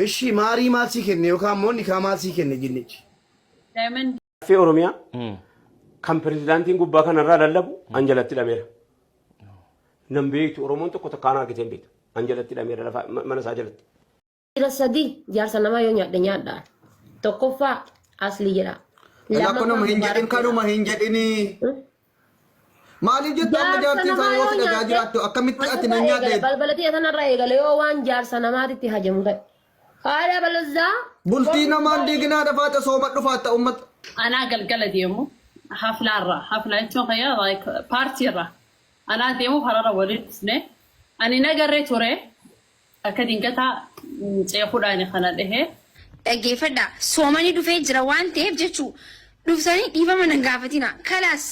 Ishi maarii maal sii kenne yookaan immoo nikaa maal sii kenne jinnichi? Diamond Caffee Oromiyaa kan pirezidaantiin gubbaa kanarraa lallabu an jalatti hidhameera. Nan beektu Oromoon tokko takkaan argitee hin beektu. An jalatti hidhameera lafa mana isaa jalatti. Dhiira sadi jaarsa namaa yoo nyaadhe nyaadha. Tokkoffaa aslii jedha. Lakkanuma hin Lammaffaa jedhin kanuma hin jedhinii. Maaliif jettu amma Jaarsa jaartiin namaa isaa yoo yoo si dhagaa nyaadhe jiraattu akkamitti ati asirraa nan eegale nyaadhe balbala tiyya sanarraa eegale yoo waan jaarsa namaatitti hajamu ta'e. Haadha balazaa bultii namaan diiginaa dhafaaxa sooma dhufaatta ummata. Anaa galgala deemu haflaarra haflaa jechuun kayya like paartiirra anaa deemu kararra waliin dhufne ani nagarree ture akka dingataa ceekuudhaan kana dhahee. Dhaggeeffadhaa soomani dhufee jira waan ta'eef jechuu dhuftanii dhiifama nan gaafatina kalaas.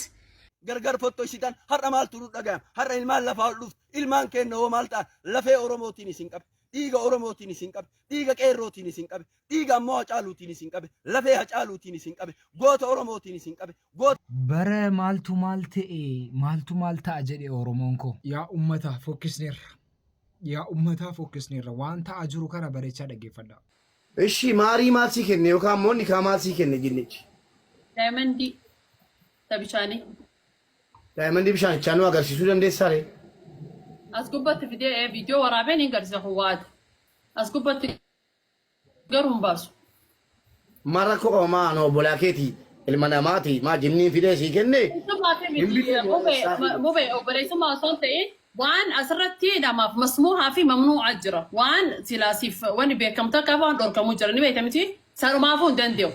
Gargar fottoysitan har'a maaltu nu dhagayama har'a ilmaan lafaa ol dhuftu ilmaan keenna hoo maal ta'an lafee oromootiin isin qabe dhiiga oromootiin isin qabe dhiiga qeerrootiin isin qabe dhiiga ammoo hacaaluutiin isin qabe lafee hacaaluutiin isin qabe goota oromootiin isin qabe goota Bara maaltu maal ta'e maaltu maal ta'a jedhe Oromoon koo. Yaa ummata fokkisneerra. Yaa ummataa fokkisneerra. Waan ta'aa jiru kana bareechaa dhaggeeffadhaa. Ishi maarii maal sii kenne yookaan immoo nikaa maal sii kenne jinnichi? Daayimandii ta bishaanii. Daayimandii bishaanichaa nu agarsiisuu dandeessaa ree? As gubbatti fidee viidiyoo waraabeen hin garsiisa kun waada. As gubbatti garuu hin baasu. Ma rakkoo qaba maa ani obbolaa keeti ilma namaati maa jinniin fidee sii kenne Obboleessummaa fi hin miti bitne moo mube eessaa fide? mube obboleessummaa osoo hin ta'in waan asirratti namaaf masmuuhaa fi mamnuu'aa jira. Waan silaasiif wani beekamtu akka waan dhorkamu jira ni beekta miti sanumaafuu hin danda'u.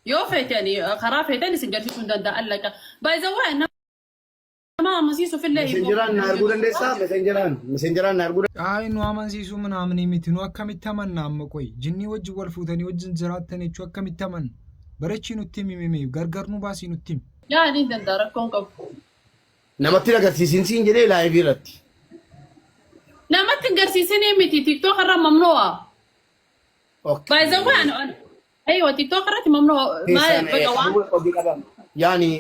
Yoo feetan karaa feetan isin garsiisuu hin danda'a allaqa. By the way nama amansiisuuf illee hin Messengeraan na arguu dandeessaa? Messengeraan messengeraan na arguu Ay nu amansiisuu ምናምን miti nu akkamitti amanna amma qoy jinnii wajjin wal fuutanii wajjin jiraattan jechuu akkamitti amanna barechii nutti himi mimi gargar nu baasii nutti himi. Yaa ni danda'a rakkoon qabu. Namatti hin agarsiisin siin jedhee laayivii irratti. Namatti hin garsiisinii miti TikTok irra mamnu'a. Okay. By the way ani Aywa TikTok irratti mamnuu maal Keessaan baqa waan hojii qaban. Yaani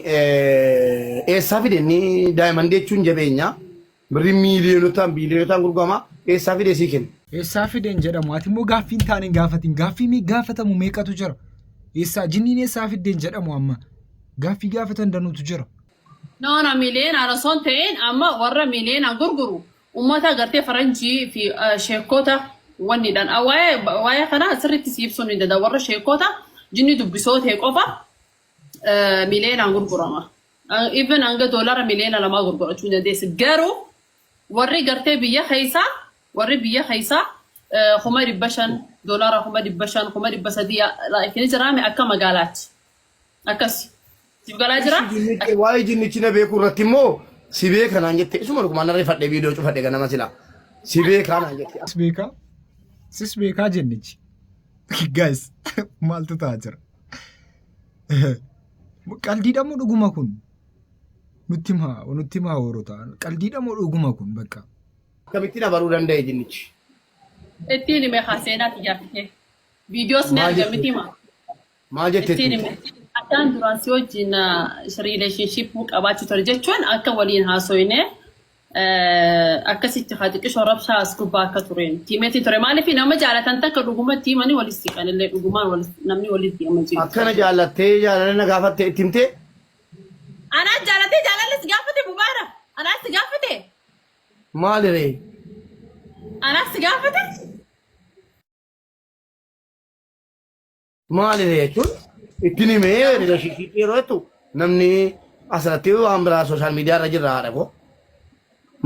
eessaa fide inni daayimandii jechuun jabeenya birrii miiliyonotaan biiliyonotaan gurgurama eessaa fide sii kenna. Eessaa fide hin jedhamu ati immoo gaaffii hin taane hin gaafatin gaaffii mee gaafatamu meeqatu jira eessaa jinniin eessaa fidde hin jedhamu amma gaaffii gaafatan danuutu jira. No no miiliyoonaan osoo hin ta'in amma warra miiliyoonaan gurguru ummata gartee faranjii fi sheekota wanniidhaan waa'ee waa'ee kanaa sirriitti si ibsuun hin danda'u warra sheekota jinni dubbisoo ta'e qofa miiliyoonaan gurgurama. Even hanga doolara miliyoona 2 gurgurachuu hin dandeessi. Garuu warri gartee biyya keessaa warri biyya keessaa 500,000 doolara 500,000 300,000 ni jiraame akka magaalaatti. Akkas. Siif galaa jira? Jinnichi waa'ee jinnichi na beekuu irratti immoo si beeka naan jette isuma dhugumaan narree fadhee viidiyoo cufadhe ganama silaa si beekaa naan jette. Sis beekaa? Sis beekaa jennichi. Guys, maaltu ta'aa jira? Qaldiidha moo dhuguma kun? Nutti himaa, nutti himaa hoorota. Qaldiidha moo dhuguma kun bakka? Akkamitti na baruu danda'e jinnichi? Ittiin hime haa seenaa tiyyaa fidee. Viidiyoos ni Maal arga jette? miti maa. Maal jette Ittiin ittiin? hime. Akkaan duraan si wajjin relationship qabaachuu ture jechuun akka waliin haasoyne akkasitti haa xiqqishoo rabshaa as gubbaa akka tureen tiimeetiin ture. Maaliif nama jaalatan takka dhugumatti himanii walis siqanillee dhugumaan namni walitti deema jiru. Akkana jaallattee jaalala na gaafatte itti himtee? Anaa jaalatee jaalalli si gaafate Mubaara. Anaa si gaafate. Maali ree? Anaa si gaafate. Maali ree jechuun ittiin himee relationship yeroo jettu namni asirratti waan biraa sooshaal miidiyaa irra jirra haadha koo.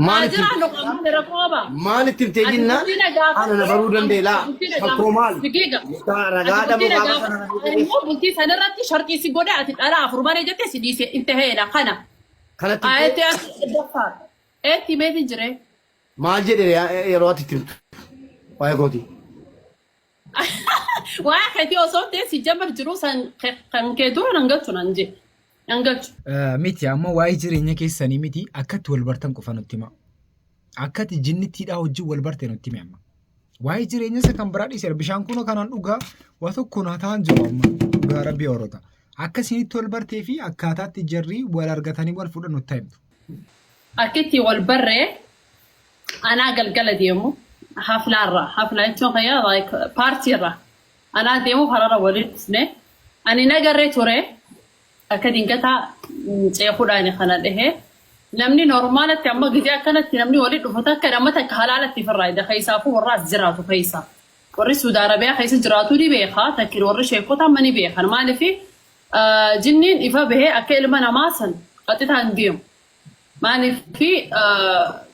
Maal Haa itti jiraannu qaamni rakkoo qaba. maal itti himtee Ati jennaan bultii na gaafatte, ana na baruu danda'e laa bultii na fakkoo maal gaafatte. Giga. Mucaa Ati ragaa bultii dhabuu na gaafa sana gaafatte. Ani immoo bultii sanarratti sharxii si godhe ati dhala afur malee jettee si dhiise hin taheedha kana. kanatti himtee Ayatti ati daffaar. Eetti meetiin jiree. maal jedhe yeroo ati itti himtu waa'ee kootii. Waa'ee keetii osoo hin ta'in si jamar jiru san kan kee dura nan galchu nan jee. Nan galchu. Miti amma waa'ee jireenya keessanii miti akkatti wal bartan qofa nutti hima. Akkatti jinnittiidhaa wajjin wal barte nutti himi amma. Waa'ee jireenya isa kan biraa dhiiseera bishaan kunoo kanaan dhugaa waa tokko naa ta'an jiru amma dhugaa rabbii horota. Akka isinitti wal bartee fi akkaataatti jarri wal argatanii wal fuudhan nutti himtu. Akkitti wal barree anaa galgala deemu Haflaarraa. Haflaa jechuun kayyaa like paartiirraa. Anaa deemu karaarra waliin dhufne. Ani nagarree ture. Akka dingataa ceekuudhaan kana dhahee. Namni normaalatti amma gizee akkanatti namni waliin dhufu takka nama takka halaalatti ofirraa hidha. Keessaafuu warra as jiraatu keessa. Warri Suudi Arabiyaa keessa jiraatu ni beeka. Takkin warri sheekota amma ni beekan. Maaliif jinniin ifa bahee akka ilma namaa san qaxitaa hin deemu. Maaliif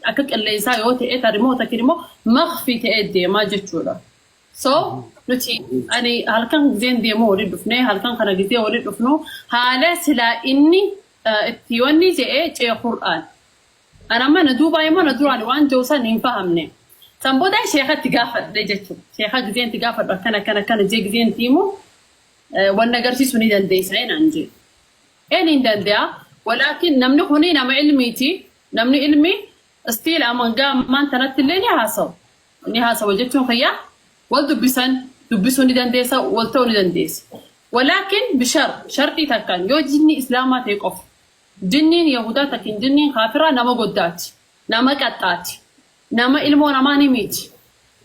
akka qilleensaa yoo ta'e tarimmoo takkin immoo makfii ta'ee deemaa jechuudha. So nuti ani halkan gizeen deemu waliin dhufne, halkan kana gizee waliin dhufnu haala silaa inni itti wanni je'ee ceekur'aan. Ani amma na duubaa immoo na duraan waan jiru san hin fahamne. San booda sheekatti gaafadhe jechuudha. Sheeka gizeen itti gaafadhu akkana akkana akkana jee gizeen itti himu wanni agarsiisuu ni dandeessa naan jee. Een hin danda'a. Walaakin namni kuni nama ilmiiti. Namni ilmi still amangaa ammaan tanatti illee ni haasawu. Ni haasawa jechuun kiyya wal dubbisan dubbisuu ni dandeessa, wal ta'uu ni dandeessa. Walaakin bishar sharxii takkaan yoo jinni islaamaa ta'e qofa. Jinniin Yahudaa takkin jinniin kaafiraa nama goddaati. Nama qaxxaati. Nama ilmoo namaa ni miiti.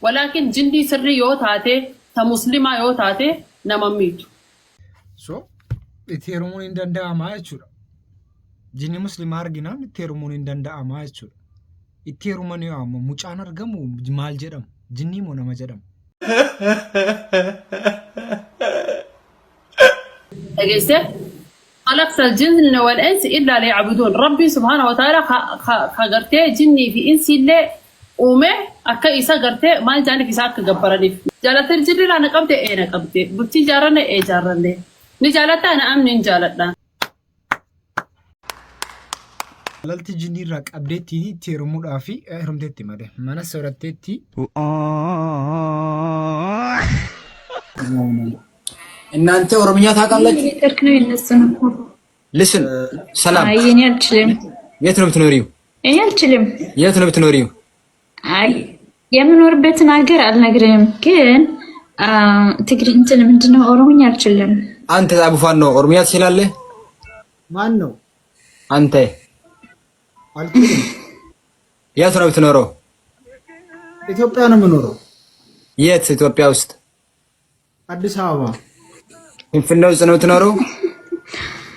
Walaakin jinnii sirrii yoo taate, ta muslimaa yoo taate, nama miitu. So itti heerumuun hin danda'amaa jechuudha. Jinni muslimaa arginaan itti heerumuun hin danda'amaa jechuudha. Itti heerumanii ammoo mucaan argamu maal jedhamu? Jinnii moo nama jedhamu? Dhageessee? خلقت الجن والإنس إلا ليعبدون. Rabbiin سبحانه وتعالى ka gartee jinnii fi insi illee uume akka isa gartee maal jaaniif isa akka gabbaraniif. Jaalatee jirri na qabde ee na qabde. Bultii jaaranne ee jaaranne. Ni jaalattaa? Na amni hin jaaladha. Jaalalti jinnii irraa qabdeetti itti heerumuudhaa fi heerumteetti malee mana sooratteetti. እናንተ ኦሮምኛ ታውቃላችሁ? ኔትወርክ ነው የነሱ ነው። Listen, ሰላም። አይ እኔ አልችልም። የት ነው የምትኖሪው? እኔ አልችልም። የት ነው የምትኖሪው? አይ የምኖርበትን ሀገር አልነግርህም፣ ግን ትግሪ እንትን ምንድነው ኦሮምኛ አልችልም። አንተ አቡፋን ነው ኦሮምኛ ትችላለህ? ማን ነው? አንተ። አልችልም። የት ነው የምትኖረው? ኢትዮጵያ ነው የምኖረው። የት ኢትዮጵያ ውስጥ? አዲስ አበባ። ፊንፊኔ ውስጥ ነው የምትኖረው?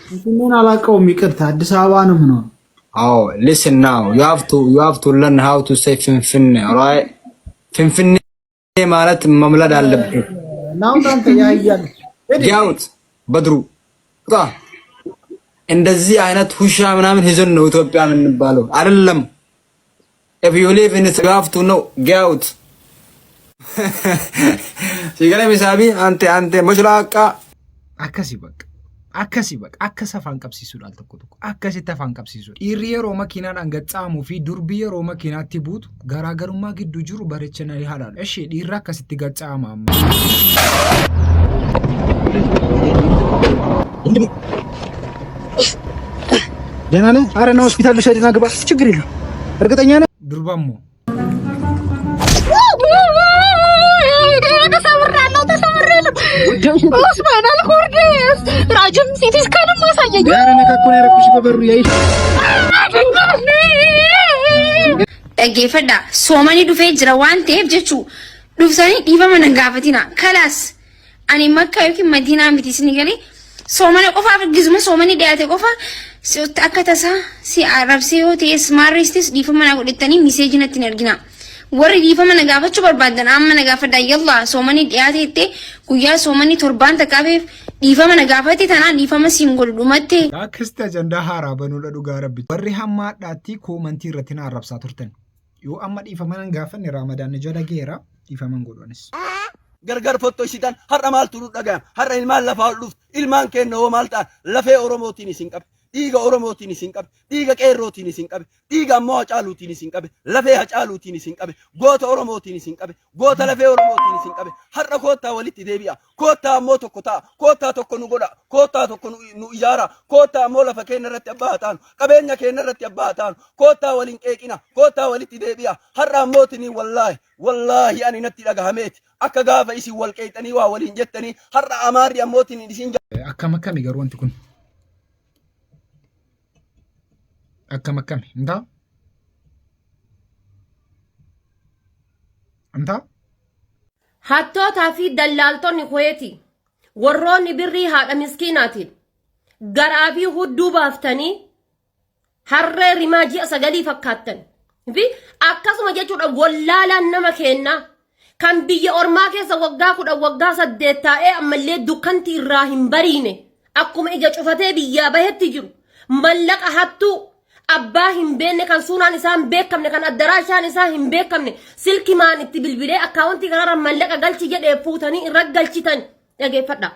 ፊንፊኔን አላውቀውም፣ ይቅርታ። አዲስ አበባ ነው የምኖረው። አዎ፣ listen, now you have to learn how to say ፊንፊኔ, right? ፊንፊኔ ማለት መምለድ አለብህ። ናውጣ አንተ ያያል። Get out በድሩ ውጣ። እንደዚህ አይነት ውሻ ምናምን ይዘን ነው ኢትዮጵያ የምንባለው አይደለም። If you live in it, you have to know. Get out. ሲገለ ሚሳቢ አንተ አንተ መሽላቃ Akkasi bakka. Akkasi bakka. Akkas afaan qabsiisuudha al tokko tokko. Akkasitti afaan qabsiisuudha. Dhiirri yeroo makiinaadhaan gaxxaamuu fi durbi yeroo makiinaatti buutu garaagarummaa gidduu jiru bareechinanii haadha. Ishee dhiirri akkasitti gaxxaama amma. ደህና ነህ? ኧረ ና ሆስፒታል ልውሰድና ግባ። ችግር የለም። እርግጠኛ ነህ? Durba immoo ተሰብሬያለሁ፣ ተሰብሬያለሁ። ኦስማን አልኮርዴስ ራጅም CT scan ም አሳየኝ። ኧረ ነካኮ ነው ያደረኩሽ በበሩ ያይሽ። Dhaggeeffadha. Soomanii dhufee jira waan ta'eef jechuu dhuftanii dhiifama nan gaafatina. Kalaas ani Makkaa yookiin Madiinaa miti isin galee soomana qofaaf gizuma soomanii dhiyaate qofa akka tasaa si arrabsee yoo ta'es maarreestis dhiifama na godhettanii message natti hin ergina. Warri dhiifama na gaafachuu barbaadan amma na gaafadha. Yallaa, soomanii dhiyaate jettee guyyaa soomanii torbaan takkaafeef dhiifama na gaafate tanaan dhiifama siin godhu dhumatte. Akkasitti ajandaa haaraa banuudha dhugaa rabbi. Warri hamma hadhaatti koomantii irratti na arrabsaa turtan. Yoo amma dhiifama nan gaafanne Ramadaan jala geera dhiifama hin godhu anis. Gargar fottoysitan har'a maaltu nu dhagayama? Har'a ilmaan lafaa ol dhuftu, ilmaan keenya hoo maal ta'an? Lafee Oromootiin isin qabe, dhiiga Oromootiin isin qabe, dhiiga qeerrootiin isin qabe, dhiiga ammoo Hacaaluutiin isin qabe, lafee Hacaaluutiin isin qabe, goota Oromootiin isin qabe, goota lafee Oromootiin isin qabe. Har'a koottaa walitti deebi'a, koottaa ammoo tokko ta'a, koottaa tokko nu godha, koottaa tokko nu ijaara, koottaa ammoo lafa keenya irratti abbaa haa taanu, qabeenya keenya irratti abbaa haa taanu, koottaa waliin qeeqina, koottaa walitti deebi'a. Har'a ammootinii wallaahi wallaahi ani natti dhagahameeti akka gaafa isin wal qeexanii waa waliin jettanii har'a Amaarri ammootiin isin Akkam akkami garuu wanti kun? Akkam akkami? Hin ta'a? Amtaa? Hattootaa fi dallaaltonni Kuweeti warroonni birrii haadha miskiinaatiin garaa fi hudduu baaftanii harree rimaa ji'a sagalii fakkaattan fi akkasuma jechuudha wallaalaan nama keennaa kan biyya ormaa keessa waggaa 10 waggaa 8 taa'ee ammallee dukkanti irraa hin bariine akkuma ija cufatee biyyaa bahetti jiru mallaqa hattuu abbaa hin beekne kan suuraan isaa hin beekamne kan addaraashaan isaa hin beekamne silkimaan itti bilbilee akkaawuntii kanarra mallaqa galchi jedhee fuutanii irra galchitan dhageeffadha.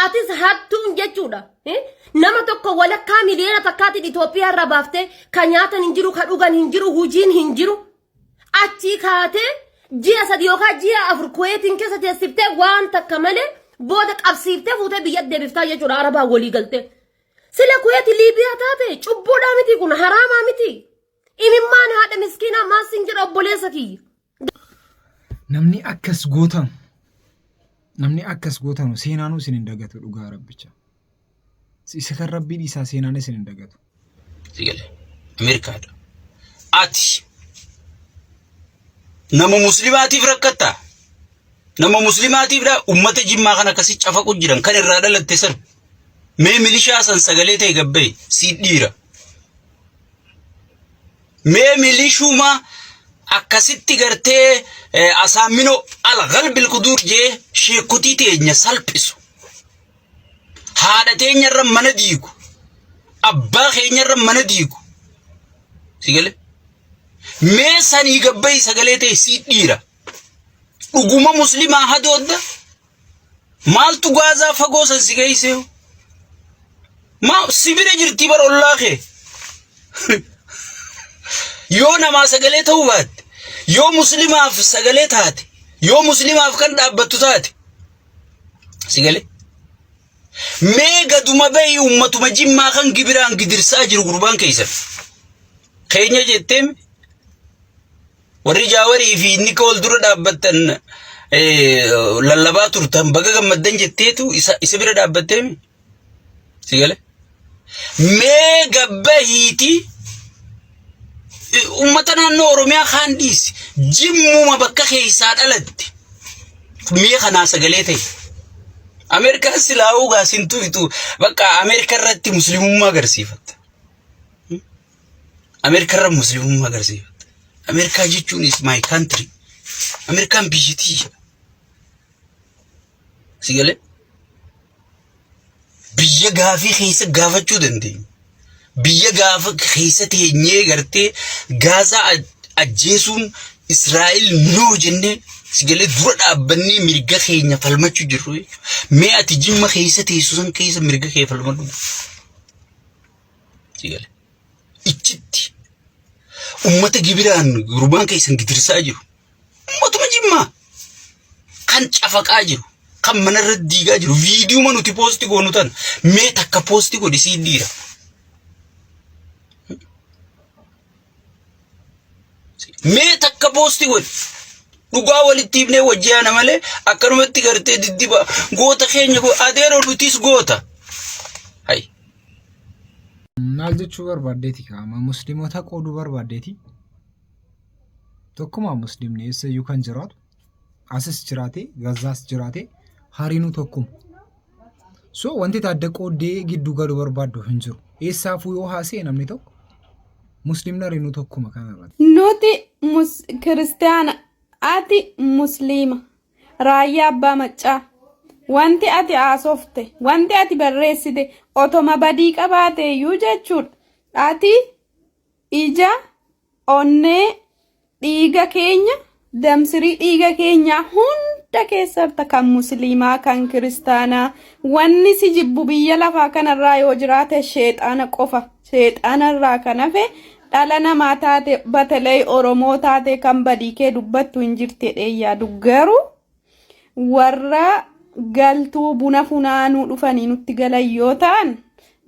Atis hattuun jechuudha. Nama tokko walakkaa miliyoona takkaatiin Itoophiyaa irraa baaftee kan nyaatan hin jiru, kan dhugan hin jiru, hojiin hin jiru. Achii kaatee ji'a 3 yookaan ji'a 4 Kuweetiin keessa teessiftee waan takka malee booda qabsiiftee fuutee biyya deebiftaa jechuudha Arabaa walii galtee. Sila Kuweeti Liibiyaa taate cubbuudhaa miti kun haraamaa miti. Imimmaan haadha miskiinaa maal siin jedha obboleessa kiyya. Namni akkas gootanu namni akkas gootanu seenaanuu isin hin dagatu dhugaa rabbicha. Isa kan rabbii dhiisaa seenaan isin hin dagatu. Si gale. Ameerikaadha. Ati nama muslimaatiif rakkattaa? Nama muslimaatiif dha ummata jimmaa kan akkasii cafaqu jiran kan irraa dhalatte san. Mee milishaa san sagalee ta'e gabbaye sii dhiira. Mee milishuma akkasitti gartee asaaminoo al-galbil kuduur jee sheekotii teenya salphisu. Haadha teenyarra mana diigu. Abbaa keenyarra mana diigu. Si galee? Mee sanii gabbayi sagalee ta'e sii dhiira. Dhuguma muslimaa hadoodda. Maaltu gaazaa fagoo san si geessee? Maa si bira jirtii bar ollaa kee. Yoo namaa sagalee ta'uu baatte, yoo muslimaaf sagalee taate, yoo muslimaaf kan dhaabbattu taate, si galee? Mee gaduma bahi ummatuma jimmaa kan gibiraan gidirsaa jiru gurbaan keessan. Keenya jetteem warri jaawarii fi inni ka wal dura dhaabbattan lallabaa turtan baga gammaddan jetteetu isa bira dhaabbatteem. Si galee? Mee gabbahiiti ummata naannoo Oromiyaa kaan dhiisi jimmuma bakka keessaa dhalatte mee kanaa sagalee ta'e. Ameerikaan silaa'uu gaasintu itu bakka Ameerikaa irratti muslimummaa agarsiifatta. Ameerikaa irra muslimummaa agarsiifatta. Ameerikaa jechuun is my country. Ameerikaan biyya tiyya. Si galee? Biyya gaafii keessa gaafachuu dandeenya. Biyya gaafa keessa teenyee gartee Gaazaa ajjeesuun Israa'el noo jennee si galee dura dhaabbannee mirga keenya falmachuu jirru jechuudha. Mee ati jimma keessa teessu san keessa mirga kee falmadhu. Si galee. Ichitti ummata gibiraan gurbaan keessan gidirsaa jiru. Ummatuma jimmaa kan cafaqaa jiru kan manarra diigaa jiru viidiyuma nuti poosti goonu tan mee takka poosti godhi sii dhiira. Mee takka poosti godhi. Dhugaa walitti himnee wajji yaana malee akkanumatti gartee diddiba goota keenya adeeroo nutis goota. Hay. Maal jechuu barbaaddeeti kaama musliimota qooduu barbaaddeeti? Tokkuma muslimni eessayyuu kan jiraatu asis jiraate Gazaas jiraate hariinuu tokkuma. So wanti adda qooddee gidduu galuu barbaaddu hin jiru. Eessaafuu yoo haasa'e namni tokko muslimni hariinuu tokkuma kanarratti. Nuti mus kiristiyaana ati musliima raayyaa abbaa maccaa wanti ati haasofte wanti ati barreessite otoma badii qabaate iyyuu jechuudha ati ija onnee dhiiga keenya damsirii dhiiga keenyaa hunda keessatti kan musliimaa kan kiristaanaa wanni si jibbu biyya lafaa kanarraa yoo jiraate sheexaana qofa sheexaana irraa kan hafe dhala namaa taate batalee oromoo taate kan badii kee dubbattu hin jirti jedhee yaadu garuu warra galtuu buna funaanuu dhufanii nutti galan yoo ta'an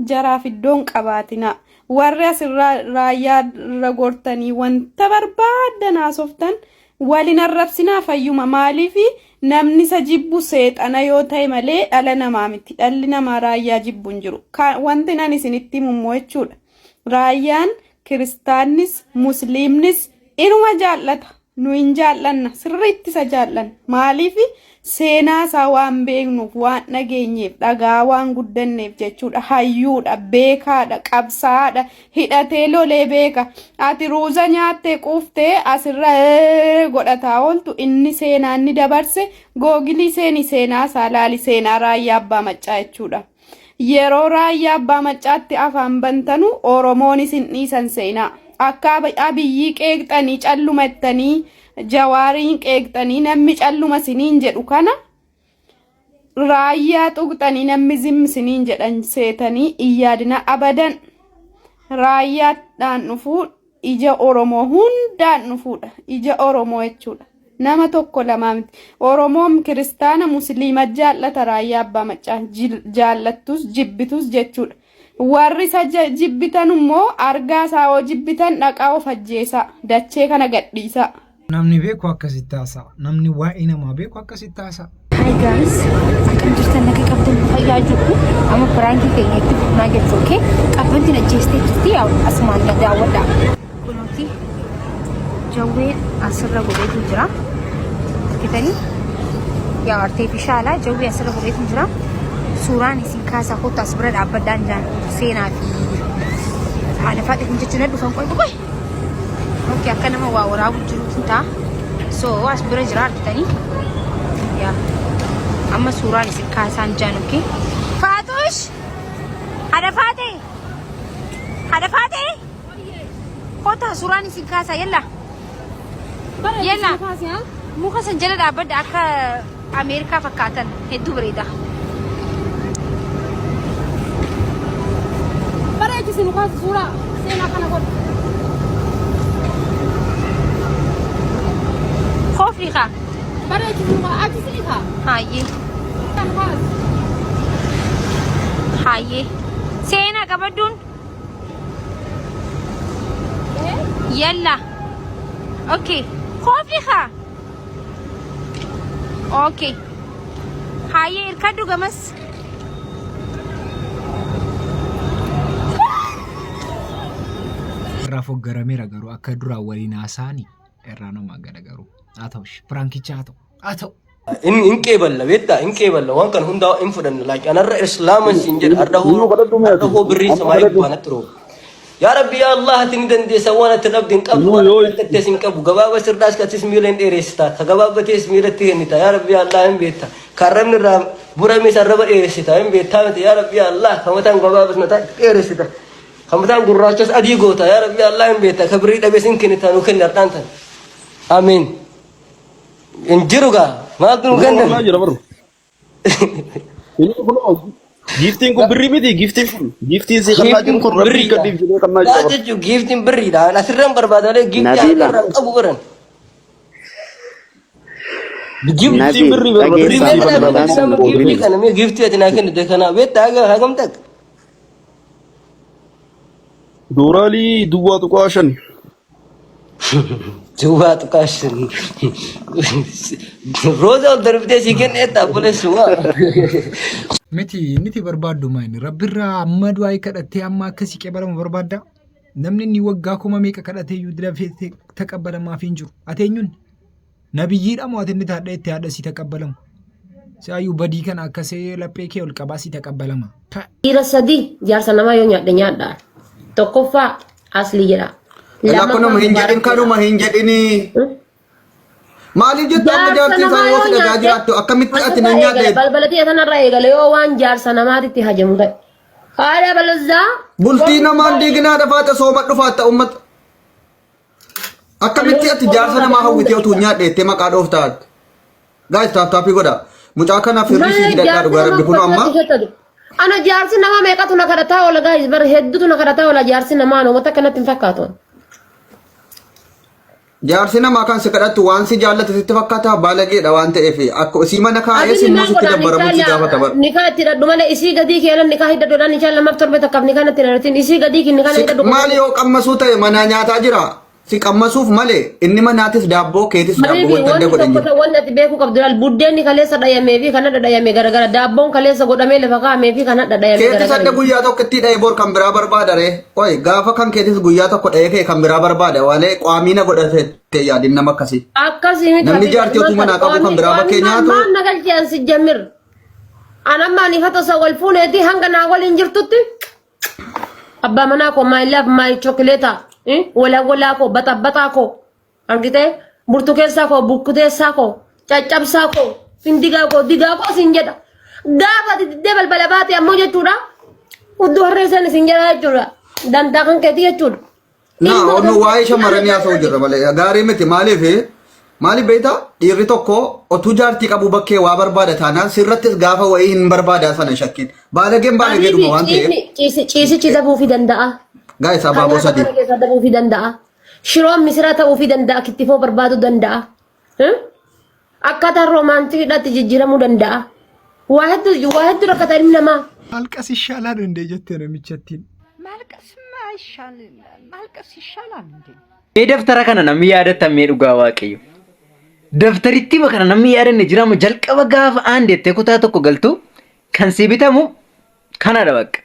jaraaf iddoon qabaatina. Warri asirraa raayyaa irra gortanii wanta barbaaddan haasoftan walin arrabsinaa fayyuma maaliif namni isa jibbu seexana yoo ta'e malee dhala namaa miti. Dhalli namaa raayyaa jibbu hin jiru. Wanti nan isinitti himu immoo jechuudha. Raayyaan kiristaannis musliimnis inuma jaallata. Nu hin jaallanna sirriitti isa jaallanna. Maaliif seenaa isaa waan beeknuuf waan dhageenyeef dhagaa waan guddanneef jechuudha. Hayyuudha, beekaadha, qabsaa'aadha, hidhatee lolee beeka. Ati ruuza nyaattee quuftee asirra godhataa ooltu inni seenaa inni dabarse googilii seeni seenaa isaa laali seenaa raayyaa abbaa maccaa jechuudha. Yeroo raayyaa abbaa maccaatti afaan bantanu Oromoon isin dhiisan seenaa. Akka Abiyyii qeeqxanii calluma jettanii Jawaariin qeeqxanii namni calluma isiniin jedhu kana raayyaa tuqxanii namni zim isiniin jedhan seetanii hin yaadina abadan. Raayyaadhaan dhufuu ija Oromoo hundaan dhufuudha. Ija Oromoo jechuudha. Nama tokko lamaa miti. Oromoon kiristaana musliima jaallata raayyaa abbaa maccaa jaallattus jibbitus jechuudha. Warri isa jibbitan immoo argaa isaa yoo jibbitan dhaqaa of ajjeesaa. Dachee kana gadhiisaa. Namni beeku akkasitti haasa'a. Namni waa'ee namaa beeku akkasitti haasa'a. Hi guys, akkam jirtan naga qabdan fayyaa jirtu amma piraankii keenya itti fufnaa jirtu okay qabbanti na jeestee jirti yaa asumaan na daawwadha kunuuti jawwee asirra godheetu jira argitanii yaa arteefishaalaa jawwee asirra godheetu jira suuraan isin kaasaa kottu as bira dhaabbadhaan jaan seenaa fi haadha faaxee jechuun na dhufan qoy qoy Okay, akka nama waa waraabu jiruutu ta'a. So as bira jira argitanii. Yaa. Amma suuraan isin kaasaan jaan okay. Faatush! Haadha Faatee! Haadha Faatee! Kottaa suuraan isin kaasaa yalla. Yalla. Muka san jala dhaabbadha akka Ameerikaa fakkaatan hedduu bareeda. Bareechisi nu kaasi suuraa seenaa kana godhu. Koofii kaa. Bareechisi nu kaasi achi si'i kaa. Hayyee. Kan kaasi. Hayyee. Seenaa qabadduun. Yalla. Okay. Koofii kaa. Okay. Hayyee irkadhu gamas. Irraa foggarameera garuu akka duraa waliin haasa'anii irraa nama gada garuu haa ta'u piraankicha haa ta'u haa ta'u. In in qeeballa beektaa in qeeballa waan kan hundaa in fudhanna like anarra islaaman siin jedha arda hoo arda hoo birrii samaayii gubbaa natti rooba. Yaa Rabbi yaa Allah ati ni dandeessa waan ati dhabde hin qabdu waan ati argattes hin qabu gabaaba sirdaas katis miila hin dheeressita ka gabaabbatees miilatti kennita yaa Rabbi yaa Allah hin beekta ka arrabni irraa burames arraba dheeressita hin beektaa miti yaa Rabbi yaa Allah ka mataan gabaabas mataa dheeressita ka mataan gurraachas adii goota yaa Rabbi yaa Allah hin beekta ka birrii dhabes hin kennita nu kenni har'aan tan amiin hin jiru gaa maaltu nu kenname Jira baru. Inni kun giiftiin kun birrii miti giiftiin kun giiftiin si kannaa jiru kun rabbii gadiif jedhee kannaa Maal jira. jechuun giiftiin birriidha. Asirraan barbaada malee giiftii Nabiila. harkarraa hin qabu baran. Giiftiin Nabil, birrii barbaada. dhageessaa Birrii balbalaa kana sana giiftii googili. kana mee giiftii ati naa kennite kana beektaa haga hagam takka. Dooraalii duwwaa tuqaa shan. Duwwaa tuqaa shan. Rooza ol darbitee sii kenneetta obboleessuma. Miti niti barbaaddu maayini rabbirraa amma du'aa kadhattee amma akkasii qebalamu barbaadda. Namni inni waggaa kuma meeqa kadhatee iyyuu dafee taqabbalamaaf hin jiru. Ati eenyuun? Nabiyyiidha moo ati inni taadha itti haadha si taqabbalamu? Si'aayyuu badii kana akkasee laphee kee ol qabaa si taqabbalama. Pa! Dhiira sadi jaarsa namaa yoo nyaadhe nyaadha. Tokkoffaa asli jedha. Lakkunuma hin jedhin kanuma hin jedhini. Maaliif jettu amma Jaarsa jaartiin namaa isaa yoo yoo si dhagaa nyaadhe jiraattu akkamitti ati asirraa nan eegale nyaadhe balbala tiyya sanarraa eegale yoo waan jaarsa namaatitti hajamu ta'e. Haadha balazaa. bultii namaan diiginaa dhafaaxa sooma dhufaatta ummata. Akkamitti ati jaarsa namaa hawwitee utuu nyaadhe jettee maqaa dhooftaatti. Guys taap taapii godha. Mucaa kanaaf hir'isii Malee hidhadhaa jaarsi dhugaa nama rabbi kun amma. uffata Ana jaarsi nama meeqatu na kadhataa oola guys bar hedduutu na kadhataa oola jaarsi namaa namoota akkanatti hin fakkaatu. Jaarsi namaa kan si kadhattu waan si jaallatu sitti fakkaata baalageedha waan ta'eef akka isii mana kaa'ee Ati simmoo maal sitti godhaan dabbaramuun si gaafata bara. nikaa itti hidhadhu malee isii gadii keenan nikaa hidhadhu dhaan ishaan lamaaf torbe takkaaf nikaa natti hin hidhatin isii gadii kee nikaa Si hidhadhu. maal yoo qammasuu ta'e manaa nyaataa jira. Si qammasuuf malee inni manaatis daabboo keetis daabboo Habibi wanta adda wanti godhan tokko jiru. ta wanti ati beekuu qabdu laal buddeenni kaleessa dhayamee fi kan hadha dhayame garagara daabboon kaleessa godhamee lafa kaa'amee fi kan hadha dhayame Keetis garagara. adda guyyaa tokko itti dha'e bor kan biraa barbaada ree. Qoy gaafa kan keetis guyyaa tokko dha'ee kee kan biraa barbaada walee qaamiina godhate yaadin nama akkasii. Akkasii miti Namni habibi jaartii otuu manaa qabu kan biraa bakkee nyaatu. Maal na galchee an si jammir. An amma ani fata osoo wal fuuneeti hanga naa waliin jirtutti Abbaa manaa koo my love my chocolate walaa walaa koo baxabbaxaa koo argitee burtukeessaa koo bukkuteessaa koo caccabsaa koo findigaa koo digaa koo siin jedha. Gaafa ati diddee balbala baate ammoo jechuudha. Hudduu harree san siin jedha jechuudha. Dantaa kan keetii jechuudha. Na Ilmoo onu kan waa'ee shamarranii haasa'u jirra malee gaarii miti maaliif maaliif beektaa dhiirri tokko otuu jaartii qabu bakkee waa barbaada taanaan sirrattis gaafa wayii hin barbaada sana shakkiin baalageen baalageedhuma waan ta'eef Ciisichi dabuufii danda'a. gaa'is abaaboo Kan sadii mana keessaa dabuufii danda'a. Shiroon misiraa ta'uufii danda'a. Kittifoo barbaaduu danda'a. Akkaataa roomaantiidhaatti jijjiiramuu danda'a. Waa hedduu waa hedduu rakkata ilmi namaa. Malqas ishaalaal indee jette namichattiin. ማልቀስማ አይሻል ማልቀስ ይሻላል እንዴ? Mee daftara kana namni yaadattan mee dhugaa waaqayyo. Daftarittima kana namni yaadanne jiramu jalqaba gaafa aan deettee kutaa tokko galtu kan si bitamu kanadha bakka.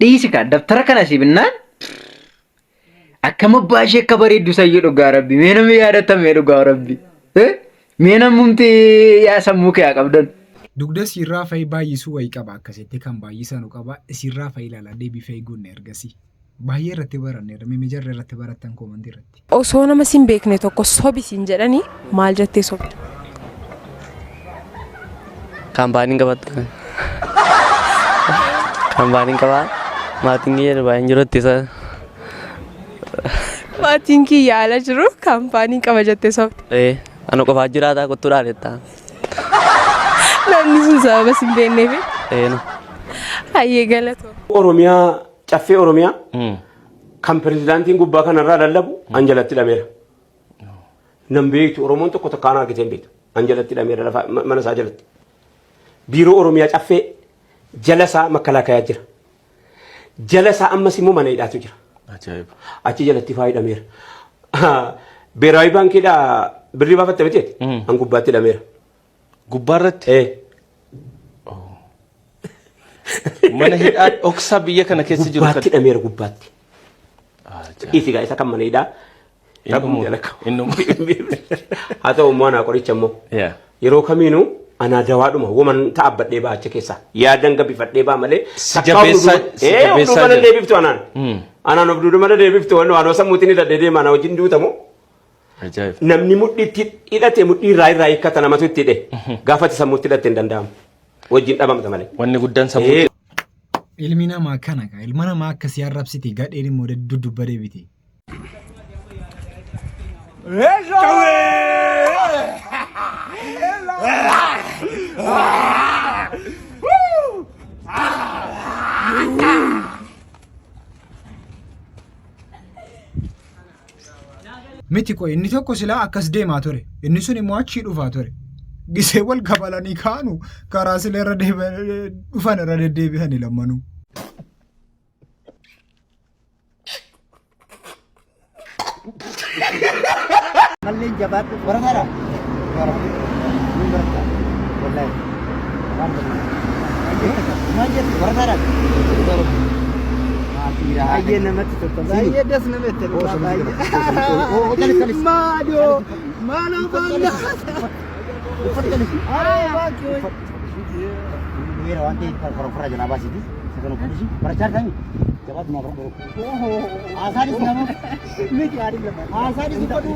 Dhiisi kaa daftara kana si binnaan Akkam abbaa ishee akka bareeddu sayyoo dhugaa rabbi. Mee namni yaadattan mee dhugaa rabbi. Eh? Mee namumti yaa sammuu kee haa qabdan. Dugda siirraa fa'i baay'isuu wayii qaba akkasitti kan baay'isanu qaba isiirraa fa'i ilaala deebii fa'i guunne ergasii. Baay'ee irratti baranneerra mee jarri irratti barattan koomantii irratti. Osoo nama sin beekne tokko sobi siin jedhanii maal jettee sobda? Kaampaaniin qabadha. Kaampaaniin qabaa. Maatiin kiyya baay'een jiru itti isa. Maatiin kiyya ala jiru kaampaanii qaba jettee sobde. Ee ana qofaa jiraataa kottuu dhaalettaa. Namni sun sababa sin beekneef. Ee no. Hayyee galatoo. Oromiyaa caffee Oromiyaa kan pirezidaantiin gubbaa kanarraa lallabu an jalatti hidhameera. Nan beektu Oromoon tokko takkaan argitee hin beektu. An jalatti hidhameera lafa mana isaa jalatti. Biiroo Oromiyaa caffee jala isaa makkalaakayaa jira. Jala isaa ammas immoo mana hidhaatu jira. Ajaa'iba. Achi jalatti faa hidhameera. Beeraawi baankiidhaa birrii baafatte miti? An gubbaatti hidhameera. Gubbaarratti? Ee. Mana hidhaa dhoksaa biyya kana keessa jiru Gubbaatti hidhameera gubbaatti. Dhiisi gaa isa kan mana hidhaa. Rabbuma jala Innuma. Haa ta'u immoo anaa qoricha immoo. Yeroo kamiinuu anaa dawaadhuma woman ta'abbadhee ba'a achi keessaa. Yaadan gabbifadhee ba'a malee. Si jabeessaa- si Ee of jabeessaa duuba na jira. deebiftu anaan. Anaan of duuba na deebiftu waan waan sammuutiin hidhadhee deema anaa wajjin duutamu. Ajaa'iba. Namni mudhiitti hidhate mudhii irraa irraa hiikkata namatu itti hidhe. Gaafati sammuutti hidhatte hin danda'amu. Wajjin dhabamta malee. Wanni guddaan sammuu. Ilmi namaa kana kaa ilma namaa akkasii arrabsite gadheen immoo dudubba deebite. Miti qoy inni tokko silaa akkas deemaa ture. Inni sun immoo achii dhufaa ture. Gisee wal kabalanii kaanu karaa sila irra dhufan irra deddeebi'ani lammanuu. Malleen jabaadhu barataadha. Ni barata. Wallaahi. Maal jettu barataadha. Baay'ee namatti tola. Baay'ee das namatti tola. Baay'ee. Maaloo maaloo maaloo. Dhumeera waan ta'eef ofirraa jalaa baasiiti. Isa kana uffadhu barachaa jirtami. Jabaatu naa baradhu. Haasaanis nama miti haasaanis uffadhu.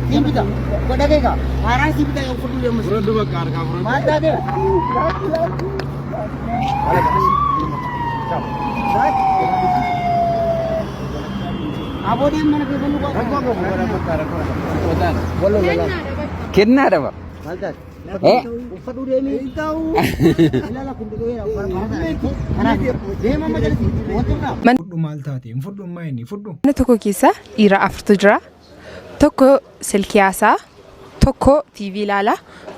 Siin bita. Godha keeka. Haaraan siin bita uffadhu deemu. Fudhadhu bakka harkaa fudhadhu. Maal taatee? Aboodeen mana keessa nu Kennaadha ba. Maal taate? Eh? Uffadhu deemi. Ilaala kun dhugeera. Kanaaf deema amma jalatti. Wanti biraa. Fudhu maal taate hin fudhu ammaa inni fudhu. Mana tokko keessa dhiira afurtu jira. Tokko silkii haasa'a, tokko TV ilaala,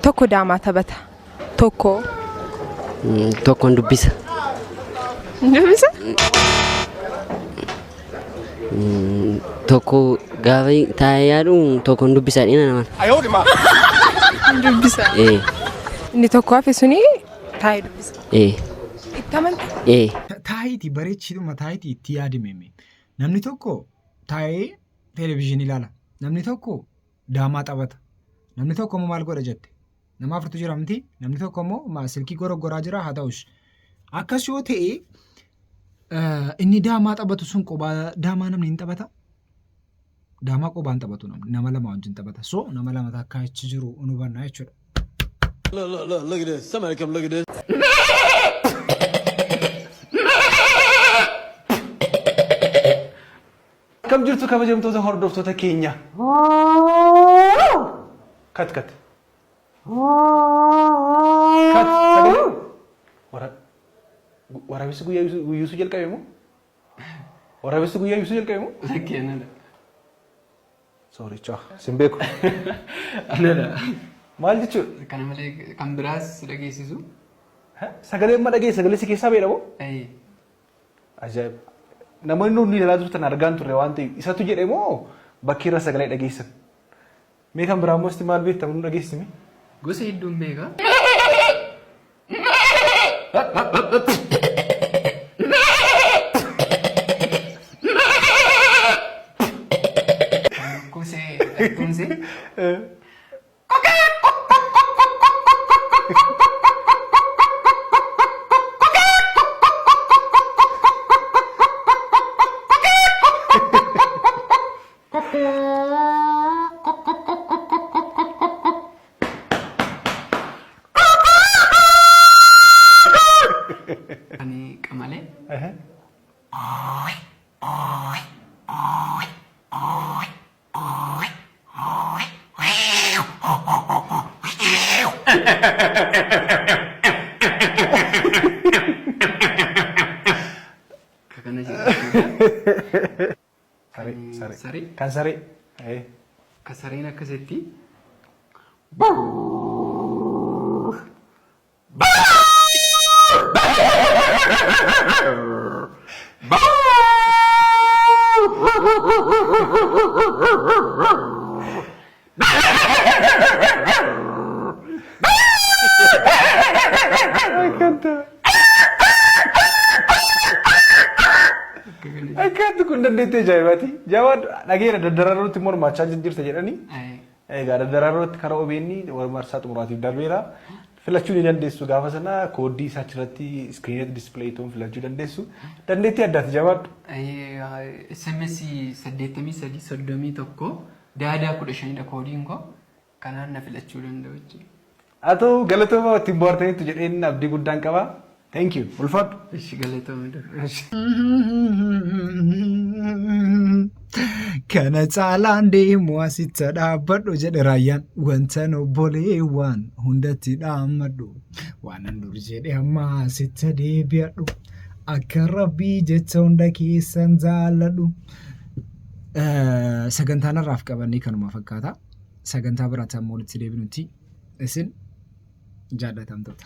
tokko daamaa taphata. Tokko. Tokkoon dubbisa. Dubbisa? Tokko gaafa taa'ee yaadu tokko hin dubbisaa dhina naman. Dubbisa. Ee. Inni tokko hafe suni taa'ee dubbisa. Ee. Itti amanta? Ee. Taayitii bareechidhuma taayitii itti yaadimeme. Namni tokko taa'ee televezyiinii ilaala. Namni tokko daamaa taphata. Namni tokko immoo maal godha jette? Nama afurtu jira miti. Namni tokko immoo silkii goroggoraa jira haa ta'us. Akkas yoo ta'e inni daamaa taphatu sun qobaa daamaa namni hin taphata. Daamaa qobaan taphatu namni nama lama wajjin taphata. So nama lama takka achi jiru nu hubanna jechuudha. Look, look, look, look at this. Somebody come look at this. Akkam jirtu kabajamtoota hordoftoota keenya. Kat kat. Kat sagalee. Waraabessi guyyaa guyyuusuu jalqabe moo? Waraabessi guyyaa guyyuusuu jalqabe moo? Lakkee nana. Sorry, chaa. Sin beeku. Anadha. Maal jechuudha? Kana malee kan biraas dhageessisu. Sagalee amma dhageesse sagalee si keessaa beela moo? Ajaa'iba. Namoonni nuti ilaalaa turtan argaan turre waan ta'eef isatu jedhe moo bakki irra sagalee dhageessan? Mee kan biraa immoo sitti maal beekta nu dhageessimi? Gosa hedduun beeka. Kusee dhattuunsee. Ani qamalee. Akka kana jedha. Saree, saree. Saree. Kan saree. Eh. Ka sareen akkasitti. Akkanti kun dandeettii ajaa'ibaati. Jawaan dhageera daddaraarootti mormaachaa jirta jedhanii. Egaa daddaraarootti karaa OBN marsaa xumuraatiif darbeera. Filachuu ni dandeessu gaafa sana kooddii isaa achirratti iskiriinatti dispileey ta'uun filachuu dandeessu. Dandeettii addaati jabaadhu. SMS 83 31 daadaa 15dha koodiin koo kanaan na filachuu danda'u jechuudha. Haa ta'u galatooma ittiin bohaartaniittu jedheen abdii guddaan qaba. Thank you. Ulfaadhu. Ishi galatooma. Kana caalaan deemu asitti dhaabbadhu jedhe raayyaan. Wantan obboleewwan hundatti dhaammadhu. Waanan dur jedhe amma asitti deebi'adhu. Akka rabbii jecha hunda keessan jaalladhu. Sagantaan har'aaf qabannee kanuma fakkaata. Sagantaa biraatti amma walitti deebinutti isin jaallatamtoota.